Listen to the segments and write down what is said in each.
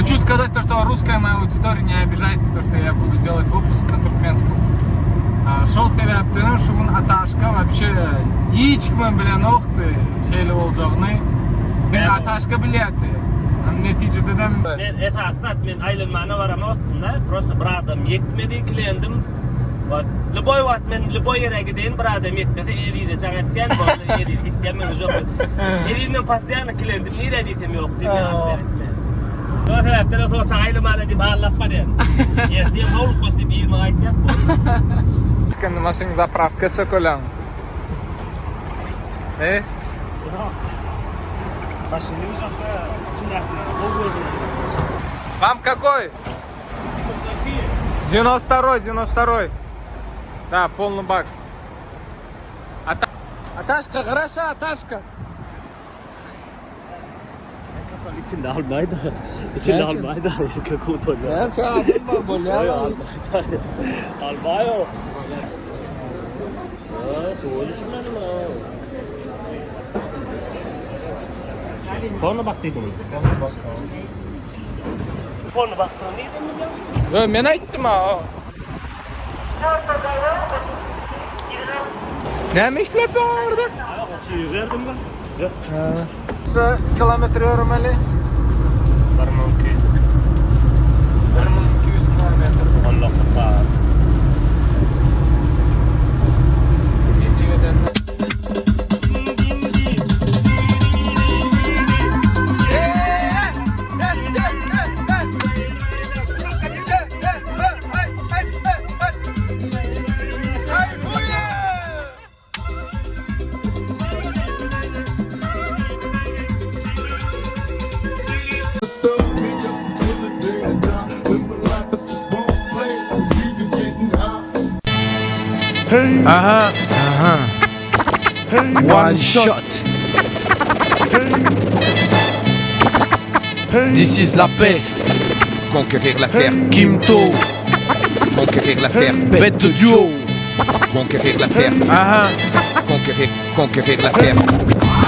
Хочу сказать то, что русская моя аудитория, не обижайтесь, то, что я буду делать выпуск на туркменском. Şol sebäpdenem şu gün Ataşka вообще hiç kimem bilenokdy şeýle boljagyny. Diňe Ataşka bilýärdi. Netijededem Men esasy zat men aýlanmana baramokdym-da, prosta bir adam ýetmedi kliendim. Wagt lýuboý wagt men lýuboý ýere gideýin bir adam ýetmese Ezize jaň etýän boldy Eziz gitýän men uje Eziz men postoýanno kliendim nirä diýsem ýok diýip ýaňy seretdi. Şol sebäpden soça aýlamaly diýip allap barýan. Ertir howlukmaç diýip yzyma gaýtýas boldy. Indi maşyn zapravka çökeleň. E? Maşyny ýuwjakda içindäkileri gowy gördüm. Вам какой? 92 92 Да, полный бак. Ата Аташка, хороша, Аташка. İçinde almaydı. İçinde almaydı. Erkek oturdu. Ben şu adam var, bolýar. Almaý o. Suwa düşmedim ha. Polny bak diýdim. Polny bakdygyny diýdim bilýän. Yo, men aýtdym ha. Näme işläp orada? Çiğ berdim ben. Yok. Kilometr ýöremeli? 1200. 1200 kilometr. Allah Allah. Aha, aha. One shot. This is la peste. Conquérir la terre, Kimto, conquérir la terre, bête de duo. conquérir la terre, Aha. conquérir, conquérir la terre.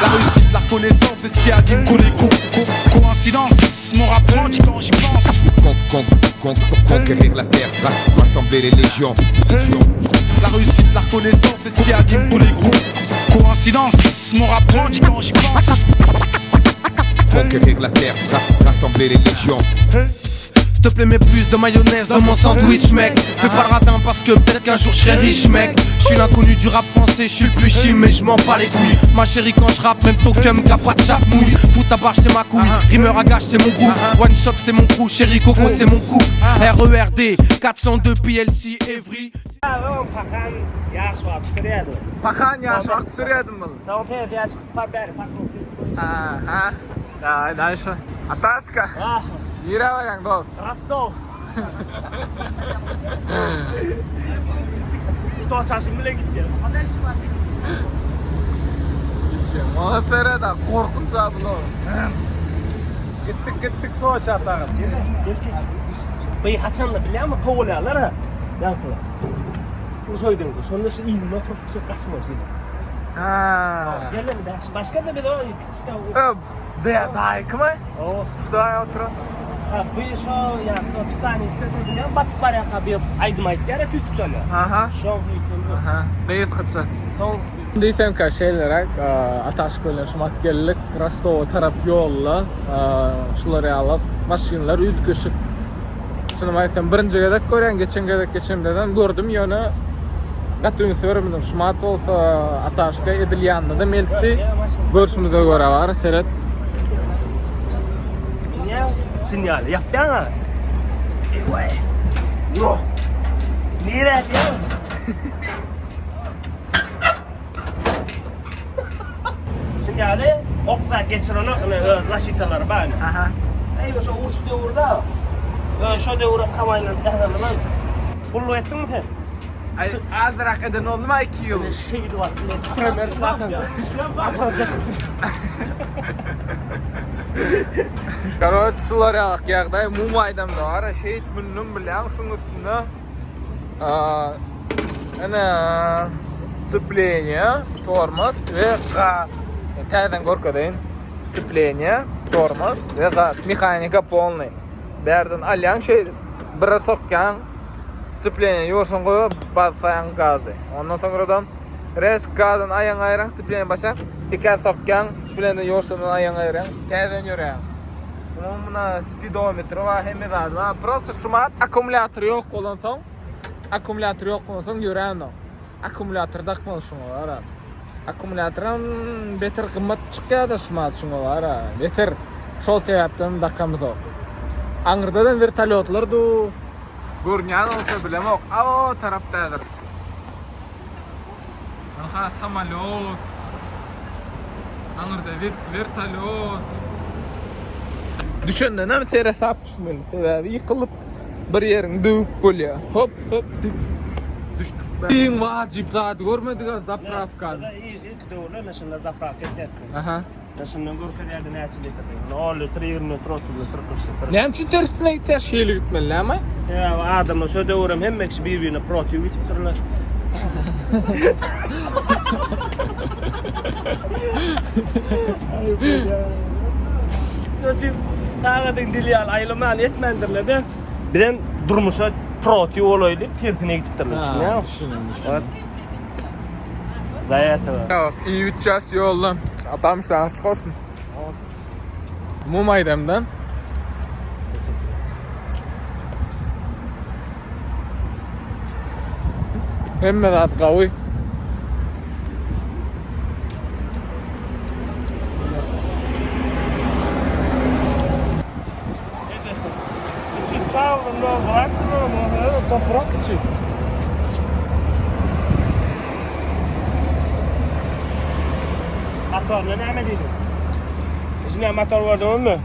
La réussite, la reconnaissance, c'est ce qui anime tous les coups. Coïncidence, mon rap grandit quand j'y pense. Con, con, con, conquérir la terre, ras- rassembler les légions. légions. La réussite, la reconnaissance, c'est ce qui anime tous les groupes. Coïncidence, mon rap grandit quand j'y pense. Conquérir la terre, ra- rassembler les légions. S'il te plaît, mets plus de mayonnaise dans mon sandwich, mec. Fais pas le radin parce que peut-être qu'un jour je serai riche, mec. Je suis l'inconnu du rap français, je suis le plus chim, mais je m'en bats les couilles. Ma chérie, quand je rappe, même ton cum, qu'a pas de chape mouille. Fous ta barre, c'est ma couille. Rimeur à gage, c'est mon groupe. One shot, c'est mon crew. Chérie Coco, c'est mon coup. RERD, 402 PLC, Evry. Pahan ýaş wagty sürýärdi. Pahan ýaş wagty sürýärdim muny. Soň pensiýa çykyp bar bäri parkowka. Aha. Daway daýşa. Ataşka. Ah, Nirä barýaň dost? Rostov. Soçaşym bilen gitýär. Ona sereda gorkunç bular. Gitdik gitdik Soça atagym. Beý haçanda bilýärmi kowalýarlar ha. Ýaňkylar. Uruş oýdanky. Şonda şu yzyna oturyp şu gaçmaly şeýle. Ha. Gel indi başga da biz o kiçik Ö, de daýkymy? O. Şu daýy oturan. Ha bu şo ýa Titanikde diýýän batyp barýarka bir aýdym aýtýar ya tüýtük çalýar. Aha. Şo Aha. Gyzgyça. Soň Diýsemkä şeýleräk, Ataşka bilen şumat geldik, Rostowa tarap ýolda, şular ýaly maşynlar üýtgeşik. Çynymy aýtsam birinji gezek görýän, geçen gezek geçemdedem gördüm, ýöne gaty üns bermedim. Şumat bolsa Ataşka edil ýanynda-da eltdi. Görşümize görä bar, seret. Çyn ýaly ýapýaň-a. Eý-waý. Ýok. Nirä diýýäň? Şun ýaly ok zat geçirenok ine öz zaşitalary bar ine. Aha. Eý şo uruş döwürde öz şo döwüre kawaýlan ýasadylan. Gulluk etdiňmi sen? Aý azrak eden boldum aý 2 ýyl. Şeýdip atdy. Titremler şlatan. Karoç şular ýaly ýagdaý Mumaýdam-da bar. Şeýt mündüm bilýäň şuň üstünde. Ine spleniýa, tormoz we gaz. Täzeden görkezeýin. Spleniýa, tormoz we gaz. Mehanika polny. Bärden alýaň şeýdip, bire sokýaň, sçepleniýe ýuwaşdan goýup basýaň gazy. Ondan soňradan resk gazdan aýaňy aýyraň, sçepleniýe basýaň, ikä sokýaň, sçepleniýeden ýuwaşdan aýaňy aýyrýaň, täzeden ýöreýäň. Umuman spidometri bar, hemme zady bar. Prosta şumat akkumulýator ýok bolansoň, akkumulýator ýok bolansoň ýöränok. Akkumulýator dakmaly şuňa bara. Akkumulýatoram beter gymmat çykýada şumat şuňa bara. Beter şol sebäpden dakamyzok. Aňyrdadan wertolýotlar du. Görünýän bolsa bilemok. A o tarapdadyr. Aha samolýot. Aňyrda wertolýot. Düşenden hem seresap düşmeli. Sebäbi ýykylyp bir ýeriňi döwüp bolýar. Hop hop diýip düşdük. Iň wajyp zady görmedik-a zaprawkany. Ilki döwürler ine şunda zaprawka etýärdik. Aha. Ine şundan görkezýärdi näçe litrdigini. 0 litr, 20 litr, 30 litr, 40 litr. Näme üçin tersine gitýär? Şeýle gitmeli näme? Sebäbi adamlar şo döwürem hemme kişi bir-birine protiw gitipdirler. Şonuň üçin sagadyň dili ýaly aýlaman etmändirler-de. Bizem durmuşa protiw bolaýly diýip tersine gitipdirler, düşünýäňmi? Düşündim, düşündim. Za этого. Iýip içýäs ýolda. Atam işleň açyk bolsun. Mum aýdamdan. Hemme zat gawy. Içi çagyryn Toprak içi. Motoruna näme diýdiň? Içinde motor var değil mi?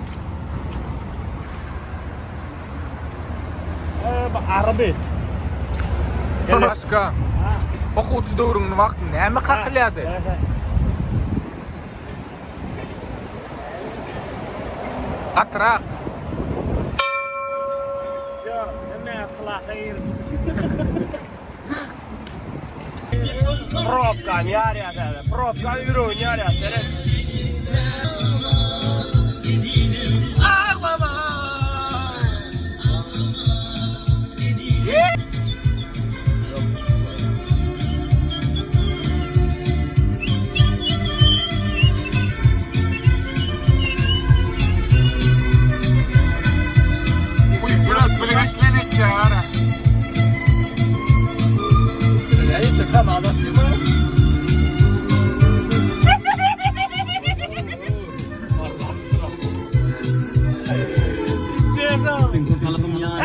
Ee, bu araby. Başka. Okuwçy döwrüňde wagt näme kakylýardy? Gatyrak. Ýa, hemme klasa girip. Probkany ýarýar täze. Probka ýüregini ýarýar, seret. Aglama.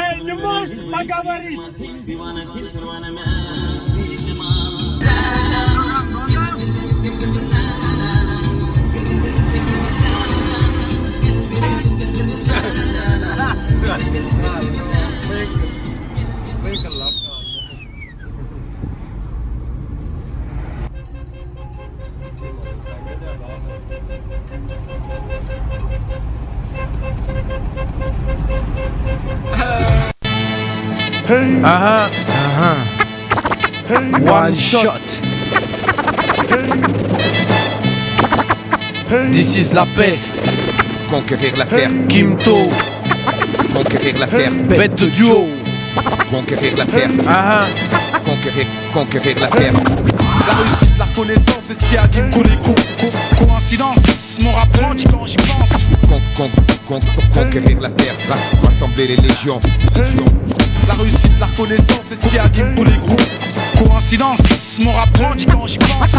Ey, ne можешь поговорить? Aha, aha. One shot. This is la peste. Conquérir la terre, Kimto, conquérir la terre, bête de duo. conquérir la terre, Aha. conquérir, conquérir la terre. La réussite, la reconnaissance, c'est ce qui anime tous les coups. Coïncidence, mon rap grandit quand j'y pense. Con, con, con, conquérir la terre, rassembler les légions. légions. La réussite, la reconnaissance, c'est ce qui anime tous les groupes. Coïncidence, mon rap grandit quand j'y pense.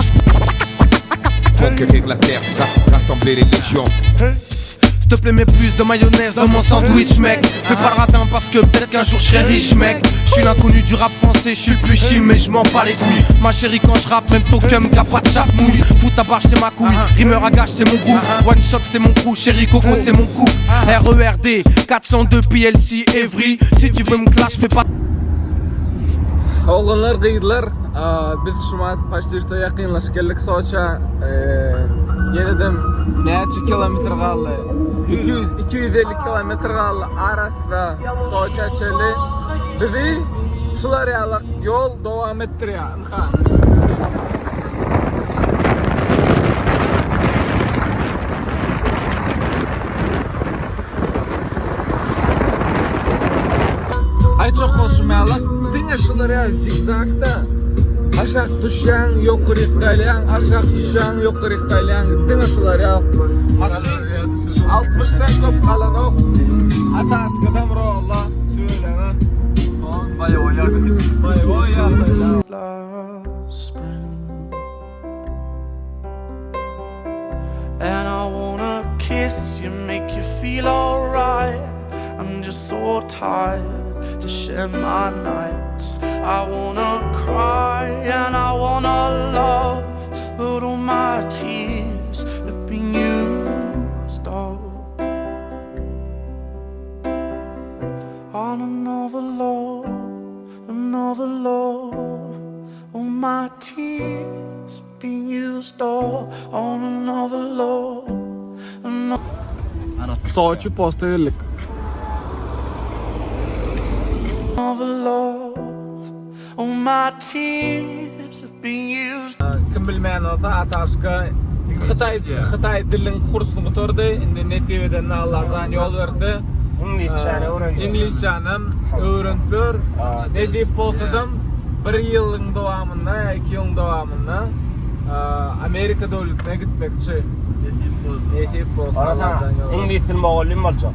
Conquérir la terre, rassembler les légions. S'il te plaît, mets plus de mayonnaise dans mon sandwich, mec. Fais pas le radin parce que peut-être qu'un jour je serai riche, mec. Je suis l'inconnu du rap français, je suis le plus chi, mais je m'en bats les couilles. Ma chérie, quand je rappe, même ton cum, qu'a pas de chape mouille. Fous ta barre, c'est ma couille. Rimeur à gage, c'est mon goût. One shot, c'est mon crew. Chérie Coco, c'est mon coup. RERD, 402 PLC, Evry. Si tu veux me clash, fais pas. Oglanlar gyzlar biz şumat почти что ýakynlaşyp geldik Soça. Ýene-de näçe kilometr galdy? 200 250 kilometr galdy arassa Soça çenli. Bizi şular ýaly ýol dowam etdirýär. Ynha. Aýtjak bolşum ýaly, diňe şular ýaly zigzagda aşak düşýäň, ýokaryk galýaň, aşak düşýäň, ýokaryk galýaň, diňe şular ýaly. Maşyn 60-dan köp galanok. Ataşkadan rolla, tüweleme. Baýoý ýagdaý. Baýoý ýagdaý. last spring. And I wanna kiss you, make you feel alright. I'm just so tired to share my nights. I wanna cry and I wanna love, but all my tears have been used up on another love, another love. All my tears have been used up on another love, another. Soçi posta geldik. Another love. All my tears have been used. Kim bilmeýän bolsa Ataşka Hytaý Hytaý diliniň kursuny gutardy. Indi nesip edende Allajan ýol berse Iňlisçäni öwrenjek. Iňlisçänem öwrenip ýör. Nesip bolsadam bir ýylyň dowamynda ýa iki ýylyň dowamynda Amerika döwletine gitmekçi. Nesip bolsa. Nesip bolsa Allajan ýol berse. Iňlis dili mugallym boljak.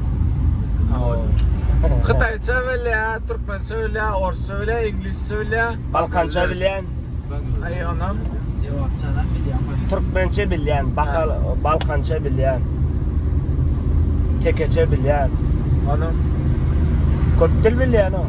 Hytaýça bilýär, türkmençe bilýär, orsça bilýär, iňlisçe bilýär. Balkança bilýän. Aý onam. Türkmençe bilýän, bakal, balkança bilýän. Tekeçe bilýän. Onam. Köp dil bilýän o.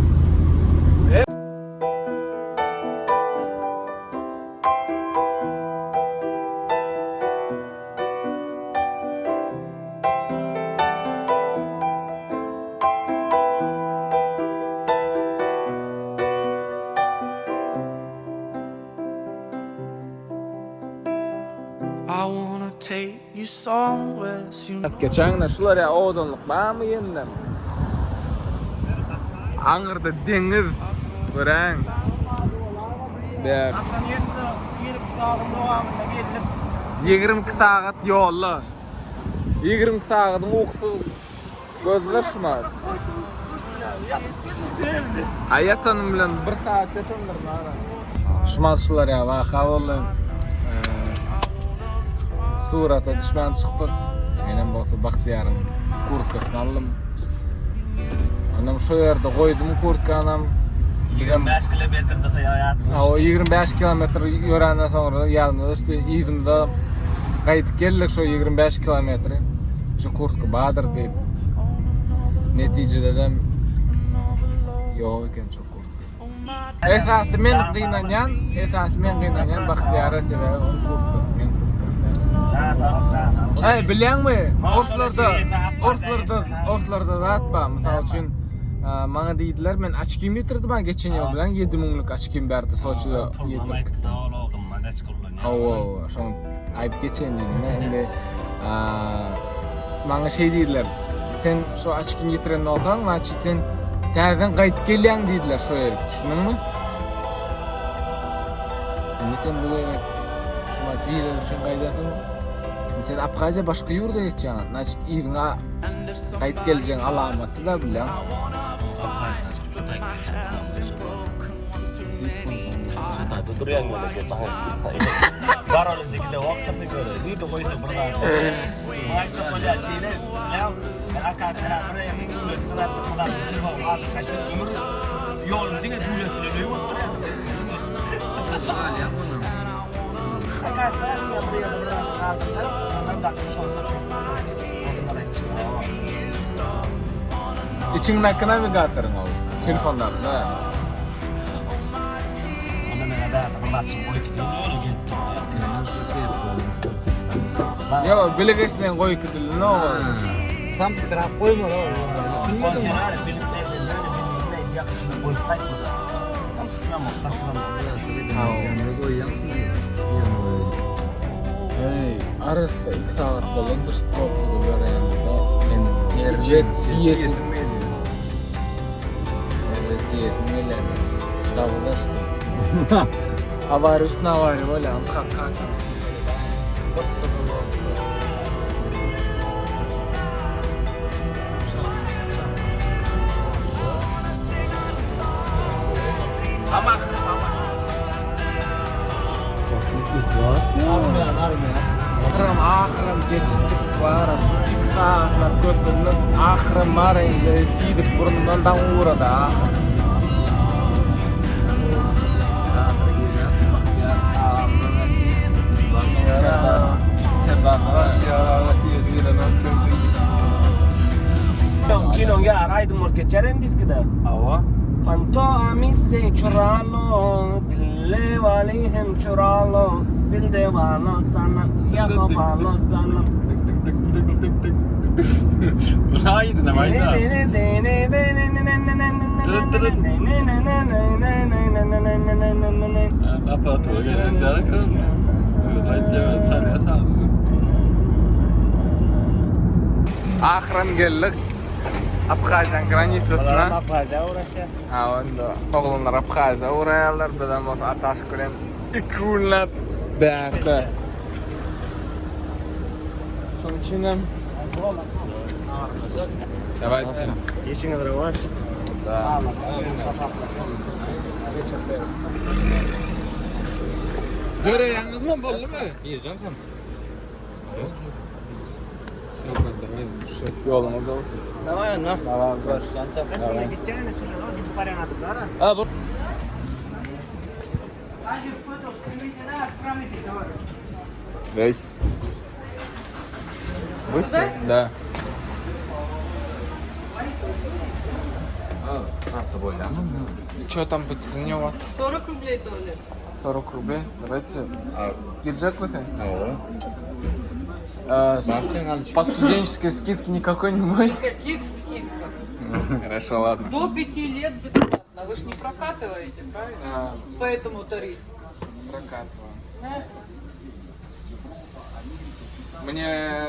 I wanna take you somewhere soon. Geçen şular ýa owadanlyk barmy ýende? Aňyrda deňiz göräň. Bär. 22 sagat ýolda. 22 sagadyň ukusyz gözler şumat. Aý ýatanym bilen bir sagat ýatandyryn ara. Şumat şular ýa waka boldy. Surata düşmän çykdyk. Menem bolsa Bagtyýaryň kurtkasyny aldym. Onam şo ýerde goýdum kurtkanam. 25 kilometrde saýahat. O 25 kilometr ýöränden soňra ýadyma düşdi. Yzymda gaýdyp geldik şo 25 kilometri. Şu kurtka bardyr diýip. Netijede dem ýok eken şo kurtka. Esasy men gynanýan, esasy men gynanýan Bagtyýara sebäbi onuň kurtkasy men kurtkam däl. Aý bilýäňmi, orslarda, orslarda, orslarda zat bar. Mysal üçin, maňa diýdiler, men oçkimi ýitirdim ha geçen ýyl bilen 7 müňlük oçkim berdi Soçida ýitirip. Hawa, hawa, şony aýdyp geçeýin diýdim. Indi maňa şeý diýdiler. Sen şo oçkini ýitiren bolsaň, значит sen täzeden gaýdyp gelýäň diýdiler şo ýere. Düşündiňmi? Indi sen bu gezek şumat wiza üçin gaýdarsyň. Indi sen Abhaziýa başga ýurda geçýäň. Значит yzyňa gaýdyp geljegiň alamaty da bilýäň. Durýan ýöne gep Baral gide wagtynda göre. Diýdi goýsa bir zat. Aýtjak bolýan şeýle, ýa Ýoluň diňe döwlet bilen öý bolup durýar. Içiňdäki nawigatoryň ol. Telefondaky da. Ýok, bile geçmeýän goýup gidildi, no. Tam trap goýmaly ol. Hey, arassa 2 sagat bolandyr probkada ýörenimizde. Men erbet siýesim gelýär. Erbet siýesim gelýär. Dawudaşdy. Awariýa üstüne awariýa bolýar. Kak kak. Kösündik. Ahyrym bar indi siýdik burnundan daň ugrady ahyr. Kinoň ýary aýdym bolup geçer endiskide. Hawa. Fanto amise çuralo, dille wali hem çuralo, dilde walo sana, ýa walo sana. Bu aýdym aýdym. Aparatura gelen derken. Evet aýdýar, çalýar sazyny. Ahyram geldik. Abhaziýanyň granisasyna. Abhaziýa ugraşýar. Ha, onda oglanlar Abhaziýa ugraýarlar, bizem bolsa Ataşk bilen 2 günläp bärde. Şonuň üçin hem Давайте. Işiňiz rowaç. Da. Göreýäňizmi, boldumy? Gireceğim sen. Ýoluňyz bolsun. Tamam ya. Tamam. Şunda gitýän, şunda gidip barýan adamlar. Ha, bu Здрасте. Вы сюда? Да. Что там по цене у вас? 40 рублей туалет. 40 рублей. Давайте. Girjek mi sen? По студенческой скидке никакой не будет? Никаких скидках. Хорошо, ладно. До 5 лет бесплатно. Вы же не прокатываете, правильно? А, По этому тарифу. прокатываем. Да? Мне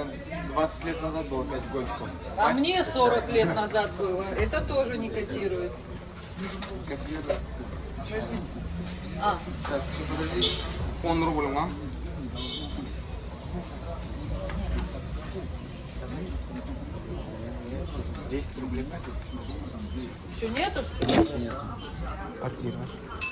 20 лет назад было 5 годиков. А мне 40 лет назад было. Это тоже не котируется. Котируется. А. Так, всё, подождите. Он рубль, а? Десять рублей. Еще нету, что ли? Нет. Потеряешь.